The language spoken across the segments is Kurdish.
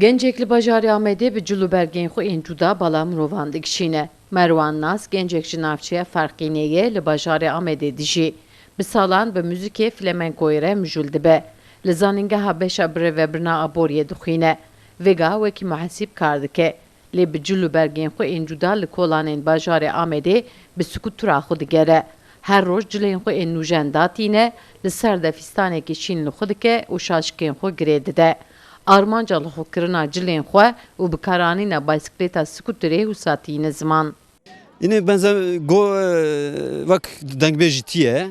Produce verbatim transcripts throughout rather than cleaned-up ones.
Gencek li bajarê Amedê bi cil û bergên xwe ên cuda bala mirovan dikişîne. Merwan Nas gencek ji navçeya Ferqînê ye, li bajarê Amedê dijî. Bi salan bi muzîkê flamenkoyê re mijûl dibe. Li zanîngeha beşa birêvebirina aboriyê dixwîne. Vêga wekî muhesîb kar dike. Lê bi cil û bergên xwe ên cuda li kolanên bajarê Amedê bi skutura xwe digere. Her roj cilên xwe ên nûjen datîne, li ser de fîstanekî şîn li xwe dike û şaşikên xwe girê dide. Armanca lixwekirina cilên xwe û bikaranîna baysiklêta skuterê wisa tîne ziman. Îne benzer go, e, wek dengbêjî tiye,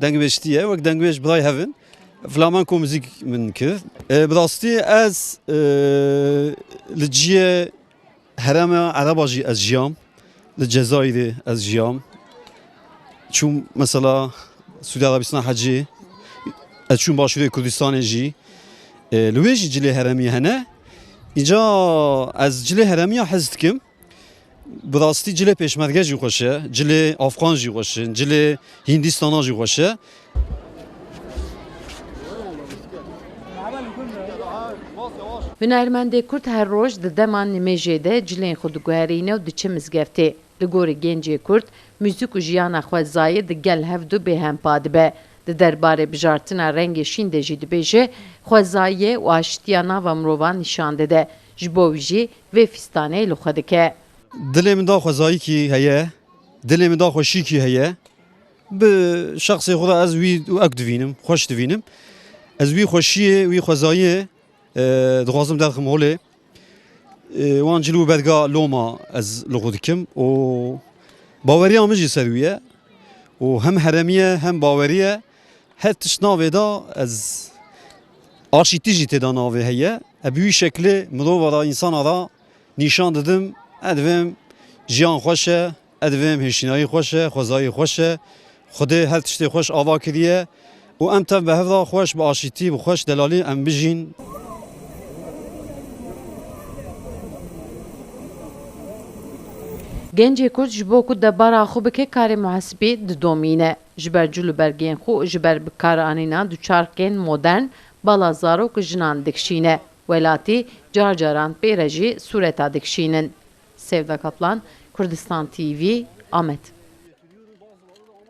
dengbêj tiye, wek dengbêj birayê hev in. Flamenko muzîk min kir. E, bi rastî ez, e, li ciyê herêma Ereba jî ez jiyam. Li Cezayirê ez jiyam. Çûm mesela Sûdî Erebistan hecî. Ez çûm Başûrê Kurdistanê jî. E, li wê jî cilê herêmî hene. Îca ez cilê herêmiya hez dikim. Bi rastî cilê pêşmerge jî xweş e, cilê afxan jî xweş in, cilê Hîndîstana jî xweş e. Hunermendê Kurd her roj di dema nimêjê de cilên xwe diguherîne û diçe mizgeftê. Li gorî gencê Kurd, muzîk û jiyana xwezayê di gel hevdu bêhempa dibe. Di derbarê bijartina rengê şîn de jî dibêje, xwezayiyê û aştiya nava mirovan nîşan dide. Ji bo wî jî vê fîstaneyê li xwe dike. Dilê min da xwezayîkî heye, dilê min da xweşîkî heye. Bi şexsê xwe de ez wî û ek divînim, xweş divînim. Ez wî xweşiyê, wî xwezayiyê, e, dixwazim derxim holê. E, wan cil û berga loma ez li xwe dikim û baweriya min jî ser wî ye. Û hem herêmî ye, hem bawerî ye. Her tişt navê de ez aşîtî jî tê de navê heye. E, bi wî şeklê mirova re, însana re nîşan didim. Ez divêm jiyan xweş e, ez divêm hêşînayî xweş e, xwezayî xweş e. Xwedê her tiştê xweş ava kiriye û em tev bi hev re xweş, bi aşîtî, bi xweş delalî em bijîn. Gencê Kurd ji bo ku debara xwe bike karê muhesibî didomîne. Ji ber cil û bergên xwe û ji ber bikaranîna duçarxên modern, bala zarok û jinan dikişîne. Welatî car caran pê re jî sûreta dikişînin. Sevda Kaplan, Kurdistan T V, Amed.